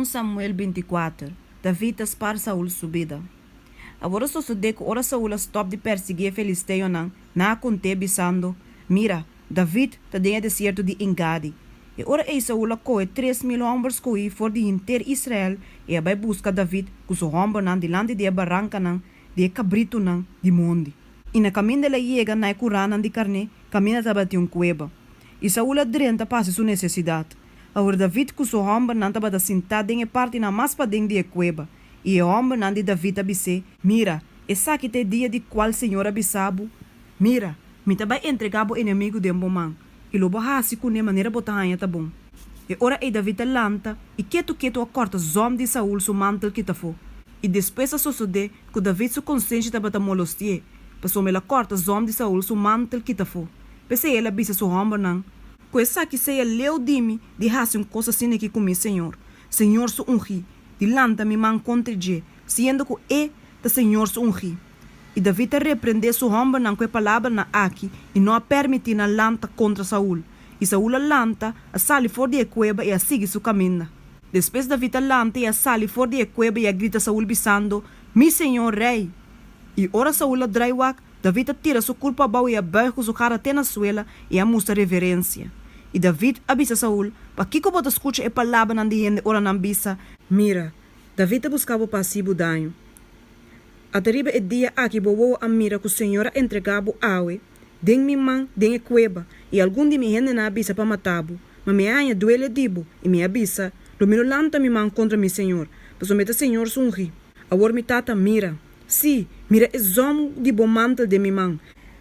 Un Samuel 24, David ta spar Saul su bida. Awor a sosodé ku ora Saul a stòp di persiguí e filisteonan, nan a kont'é, bisando, Mira, David ta den e desierto di En-Gadi. E ora ei Saul a kohe 3000 hòmber skohí for di henter Israel i a bai buska David ku su hòmbernan dilanti di e barankanan di e kabritunan di mondi. I na kaminda el a yega na e kuránan di karné, kaminda tabatin un kueba. I Saul a drenta pa hasi su nesesidat. Awor David ku su hòmbernan tabata sintá den e partinan mas paden di e kueba, i e hòmbernan di David a bis'é, Mira, esaki ta e dia di kual señor a bisa bo, Mira, mi ta bai entregá bo enemigu den bo man, i lo bo hasi kuné manera bo ta haña ta bon. E ora ei David a lanta i ketu ketu a kòrta zòm di Saul su mantel kita afó. I despues a sosodé ku David su konsenshi tabata molosti'é, pasobra el a kòrta zòm di Saul su mantel kita afó. P'esei el a bisa su hòmbernan, Ku esaki sea leu di mi di hasi un kos asin'aki ku mi señor, señor su ungí, di lanta mi man kontra dje, siendo ku e ta señor su ungí. I David a reprendé su hòmbernan ku e palabranan aki i no a pèrmití nan lanta kontra Saul. I Saul a lanta, a sali for di e kueba i a sigui su kaminda. Despues David a lanta i a sali for di e kueba i a grita Saul bisando, Mi señor rei! I ora Saul a drai wak, David a tira su kurpa abou i a bùig ku su kara te na suela i a mustra reverensia. I David a bisa Saul, Pakiko bo ta skucha e palabranan di hende ora nan bisa, Mira, David ta buska bo pa hasi bo daño? Ata riba e dia aki bo wowo a mira ku señor a entregá bo awe den mi man den e kueba, i algun di mi hendenan a bisa pa mata bo, ma mi a haña duele di bo, i mi a bisa, Lo mi no lanta mi man kontra mi señor, pasobra e ta señor su ungí. Awor mi tata, mira, sí, mira e zòm di bo mantel den mi man,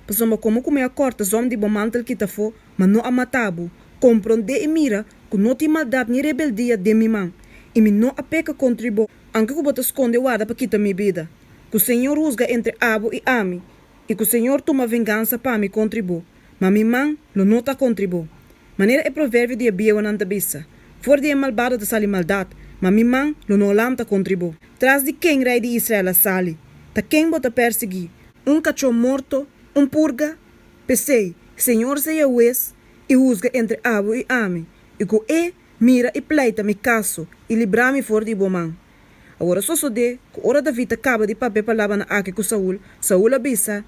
pasobra komo ku mi a kòrta zòm di bo mantel kita afó, ma no a mata bo, komprondé i mira ku no tin maldat ni rebeldia den mi man, i mi no a peka kontri bo, anke ku bo ta skonde warda pa kita mi bida. Ku señor husga entre abo i ami, i ku señor tuma vengansa pa mi kontri bo, ma mi man lo no ta kontri bo. Manera e proverbio di e bieunan ta bisa, For di e malbado ta sali maldat, ma mi man lo no lanta kontri bo. Tras di ken rei di Israel a sali? Ta ken bo ta persiguí? Un kachó morto? Un purga? P'esei, señor sea hues i husga entre abo i ami, i ku e mira i pleita mi kaso i libra mi for di bo man. Awor a sosodé ku ora David a kaba di papia e palabranan aki ku Saul, Saul a bisa,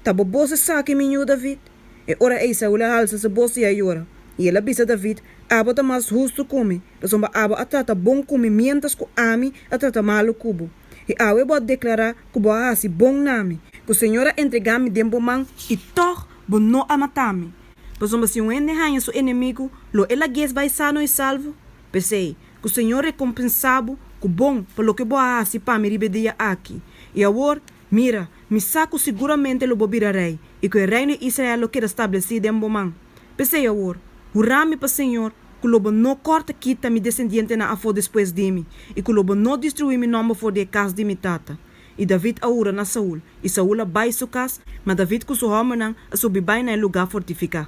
Ta bo bos esaki, mi yu David? E ora ei Saul a halsa su bos i a yora. I el a bisa David, Abo ta mas hustu ku mi, pasobra abo a trata bon ku mi miéntras ku ami a trata malu ku bo. I awe bo a deklará ku bo a hasi bon na mi, ku señor a entregá mi den bo man, i tòg bo no a mata mi. Pasobra si un hende haña su enemigu, lo e lag'é bai sano i salvo? P'esei, ku señor rekompensá bo ku bon pa loke bo a hasi pa mi riba e dia aki. I awor, mira, mi sa ku siguramente lo bo bira rei, i ku e reino di Israel lo keda stablesí den bo man. P'esei awor, hurá mi pa señor ku lo bo no kòrta kita mi desendientenan afó despues di mi, i ku lo bo no destruí mi nòmber for di e kas di mi tata. I David a hura na Saul, i Saul a bai su kas, ma David ku su hòmbernan a subi bai na e lugá fortifiká.